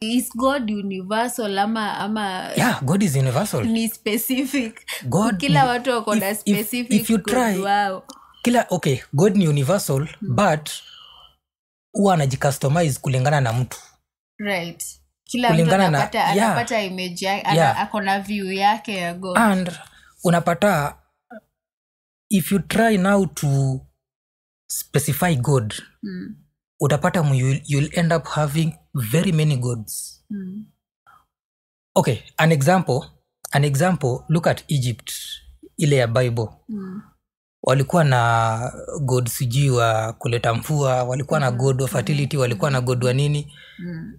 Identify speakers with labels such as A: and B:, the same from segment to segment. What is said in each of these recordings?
A: Is God universal ama
B: Yeah, God is universal.
A: Ni specific?
B: God
A: Kila watu wako na specific
B: if you
A: God
B: try
A: wao.
B: Kila, okay, God ni universal, but huwa anajicustomize kulingana na mtu.
A: Right, kila mtu
B: Kulingana na-
A: anapata anapata image yake, ako na view yake ya God.
B: And unapata if you try now to specify God, utapata you'll end up having very many gods. Okay, an example, look at Egypt, ile ya Bible. Walikuwa na god sijui wa kuleta mvua, walikuwa na god wa fertility, walikuwa na god wa nini,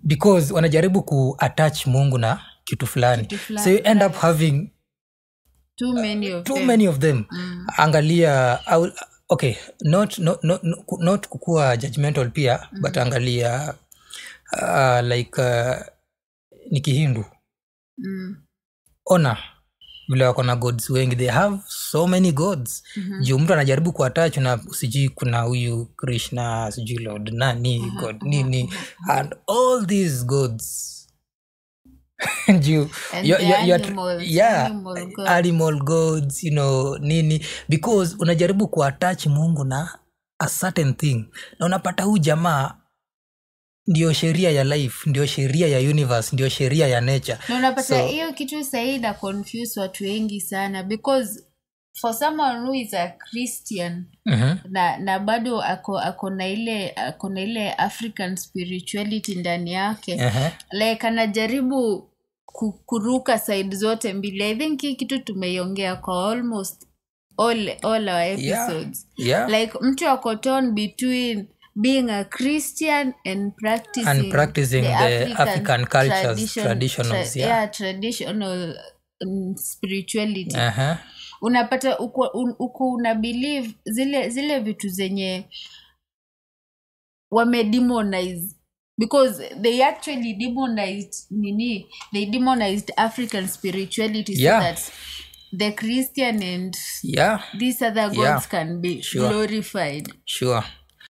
B: because wanajaribu kuattach Mungu na kitu fulani.
A: Kitu fulani,
B: So you end up having
A: too many of
B: too
A: them.
B: Many of them. Angalia, okay, not kukuwa judgmental pia, but angalia like ni Kihindu. Ona vile wako na gods wengi. They have so many gods, juu mtu anajaribu kuattach na sijui kuna huyu Krishna, sijui Lord nani, god nini, and all these gods juu
A: And the animals, animal gods.
B: Animal gods, nini, because unajaribu kuattach Mungu na a certain thing, na unapata huu jamaa ndio sheria ya life, ndio sheria ya universe, ndio sheria ya nature.
A: Na unapata hiyo kitu sahii ina confuse watu wengi sana, because for someone who is a Christian na bado ako na ile African spirituality ndani yake, like anajaribu kuruka side zote mbili. I think hii kitu tumeiongea kwa almost all our episodes. Like mtu ako torn between being a Christian and practicing,
B: And practicing the African cultures, traditionals, yeah.
A: Yeah, traditional spirituality. Unapata uko una believe zile vitu zenye wamedemonize, because they actually demonized nini, they demonized African spirituality so that the Christian and these other gods can be glorified.
B: Sure.